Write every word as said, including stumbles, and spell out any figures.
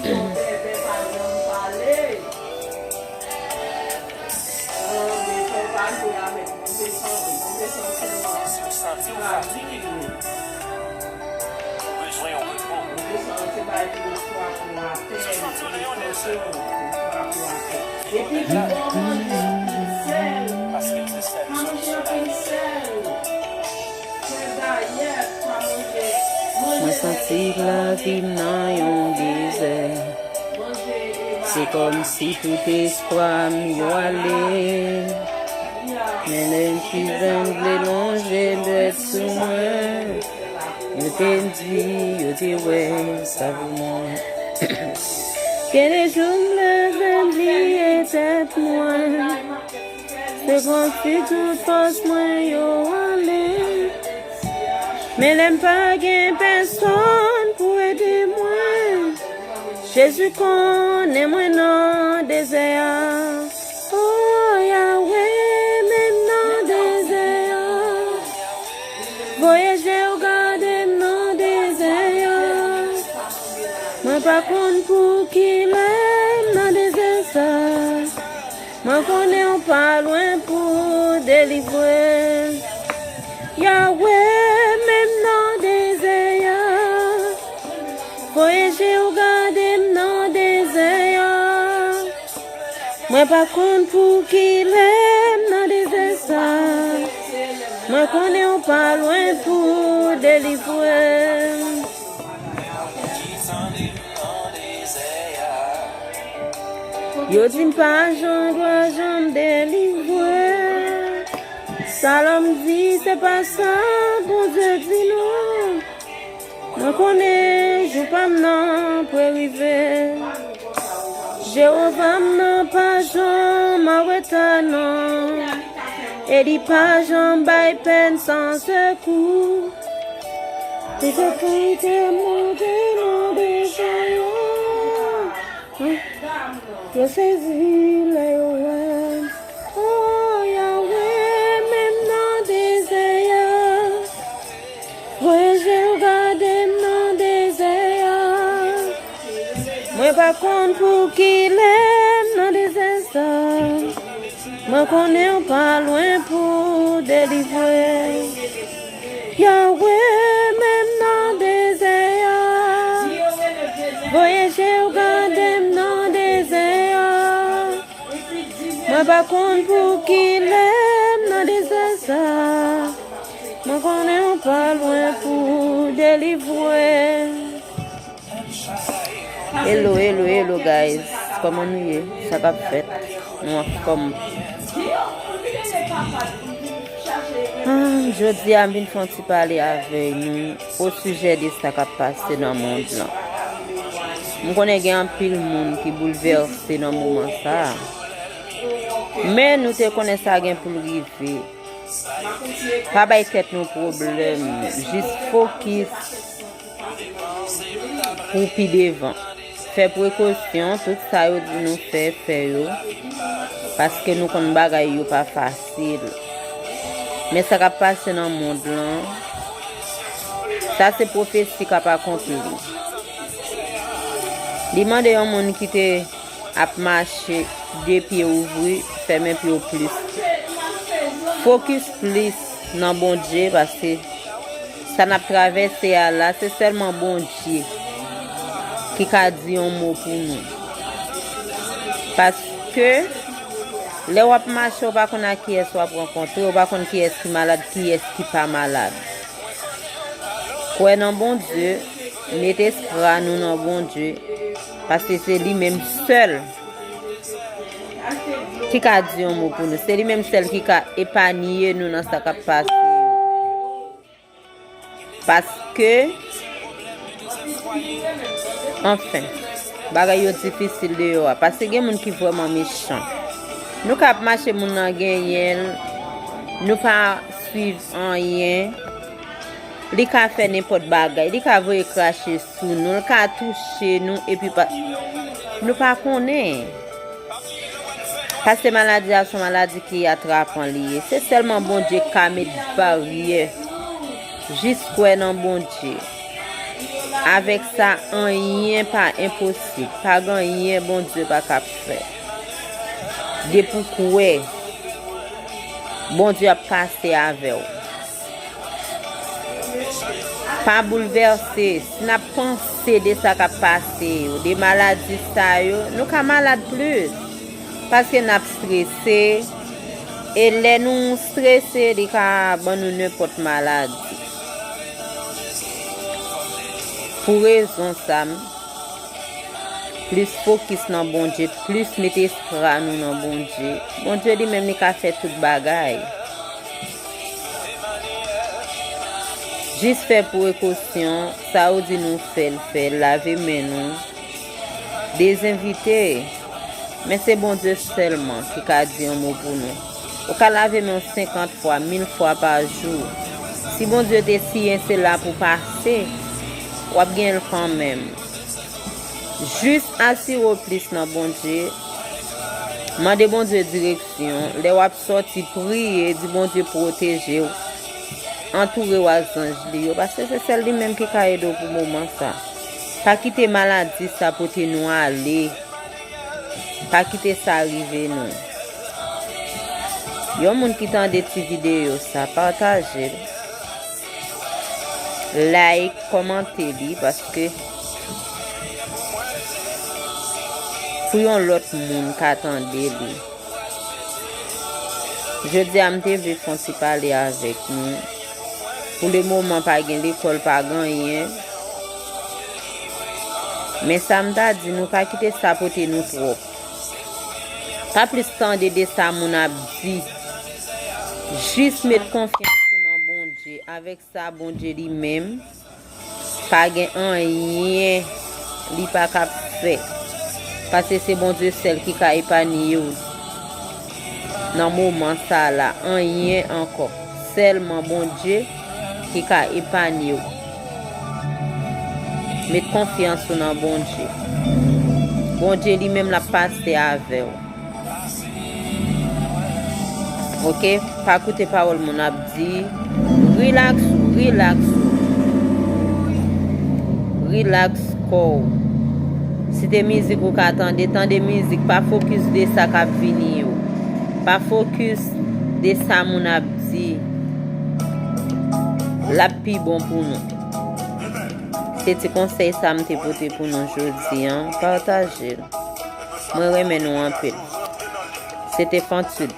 Yon bèbè pa janm pale. Mande fè w pa jwe avèk move santi. Move santi nan travili. Move santi bay pou yo swa pou atè, move santi yo pou swa pou atè. Epi pou yo manje anpil sèl. Pa manje anpil sèl. Mwen santi lavi m nan yon dezè. Se kòmsi tout espwa m yo ale. Men lè m fizen vle lonje dwèt sou mwen, yo te di, yo te wè, sa pou mwen. Gen de jou m leve m bliye tèt mwen. Se kòmsi tout fòs mwen yo ale. Men lè m pa gen pèsonn pou ede mwen, Jezi konnen mwen nan dezè a. O Yawe, menm nan dezè a, voye je w gade m nan dezè a. Mwen pa konn pou kilè m nan dezè sa. Mwen konnen w pa lwen pou delivre m. Yawe, menm nan dezè a, voye je w gade m nan dezè a. Mwen pa konn pou kilè m nan dezè sa. Mwen konnen w pa lwen pou delivre m. Yo di m pa janm dwa janm delivre. Sa lòm di, se pa sa Bondye di non. Mwen konnen jou pa m nan pre rive. Jewova m nan pa janm an reta non. E li pa janm bay pèn san sekou. Li te kite monte nan dezè a. Yo sezi lè yo wè m. O Yawe, menm nan dezè a. Voye je w gade m nan dezè a. Mwen pa konn pou kilè m nan dezè sa. Mwen konnen w pa lwen pou delivre. Yawe, menm nan dezè a. Voye je w gade m nan dezè a. Mwen pa konn pou kilè m nan dezè sa. Mwen konnen w pa lwen pou delivre. Hello, hello, hello, guys. Kòman nou ye? Sa k ap fèt? Nou anfòm? Ah, jodi a, m vin fè yon ti pale avè nou osijè de sa k ap pase nan mond lan. M konnen gen anpil moun ki boulvèse nan moman sa a. Men nou te konnen sa gen pou l rive. Pa bay tèt nou pwoblèm, jis fokis pou pi devan. Fè prekosyon, tout sa yo di nou fè, fè yo. Paske nou konn bagay yo pa fasil. Men sa k ap pase nan mond lan, sa se pwofesi k ap akonpli. Li mande yon moun ki te ap mache de pye ouvri, fèmen pye w plis. Fokis plis nan Bondye, paske sa n ap travèse a la, se sèlman Bondye ki ka di yon mo pou nou. Paske lè w ap mache, w pa konn ak kiyès w ap rankontre, w pa konn kiyès ki malad, kiyès ki pa malad. Kwè nan Bondye, met espwa nou nan Bondye, paske se li menm sèl ki ka di yon mo pou nou. Se li menm sèl ki ka epanye nou nan sa k ap pase yo. Paske, anfen, bagay yo difisil deyò a. Paske gen moun ki vrèman mechan. Nou ka ap mache, moun nan genyen l, nou pa swiv anyen. Li ka fè nenpòt bagay. Li ka voye krache sou nou. Li ka touche nou. Epi pa, nou pa konnen. Paske maladi a se yon maladi ki atrapan li ye. Se sèlman Bondye k ka met baryè. Jis kwè nan Bondye. Avèk sa, anyen pa enposib. Pa gen anyen Bondye pa kab fè. Depi w kwè, Bondye ap pase avè w. Pa boulvèse. Si n ap panse de sa k ap pase yo, de maladi sa yo, nou ka malad plis. Paske n ap strese. E lè nou strese, li ka ban nou nenpòt maladi. Pou rezon sa, m plis fokis nan Bondye, plis met espwa nou nan Bondye. Bondye li menm, li ka fè tout bagay. Jis fè prekosyon, sa yo di nou fè l, fè l, lave men nou. Dezenvite. Men se Bondye sèlman ki ka di yon mo pou nou. Ou ka lave men w senkant fwa, mil fwa pa jou. Si Bondye te siyen se la pou pase, w ap gen l kanmenm. Jis asire w plis nan Bondye. Mande Bondye direksyon. Lè w ap sòti, priye, di Bondye pwoteje w. Antoure w ak zanj li yo, paske se sèl li menm ki ka ede w pou moman sa. Pa kite maladi sa pote nou ale. Pa kite sa rive nou. Yon moun ki tande ti videyo sa, pataje l. Like, kòmante li, paske pou yon lòt moun ka tande li. Jodi a, m te vle fè yon ti pale avèk nou. Pou le moman, pa gen lekòl, pa gen anyen. Men sa m ta di nou, pa kite sa pote nou twòp. Pa plis tande de sa moun ap di. Jis met konfyans ou nan Bondye. Avèk sa, Bondye li menm, pa gen anyen li pa kab fè. Paske se Bondye sèl ki ka epanye w nan moman sa la. Anyen ankò. Sèlman Bondye ki ka epanye w. Met konfyans ou nan Bondye. Bondye li menm l ap pase avè w. Oke? Pa koute pawòl moun ap di. Rilaks ou, rilaks ou. Rilaks kò w. Si te mizik ou ka tande, tande mizik. Pa fokis de sa k ap vini yo. Pa fokis de sa moun ap di. L ap pi bon pou nou. Se ti konsèy sa m te pote pou nou jodi an. Pataje l. Mwen renmen nou anpil. Se te Fantud.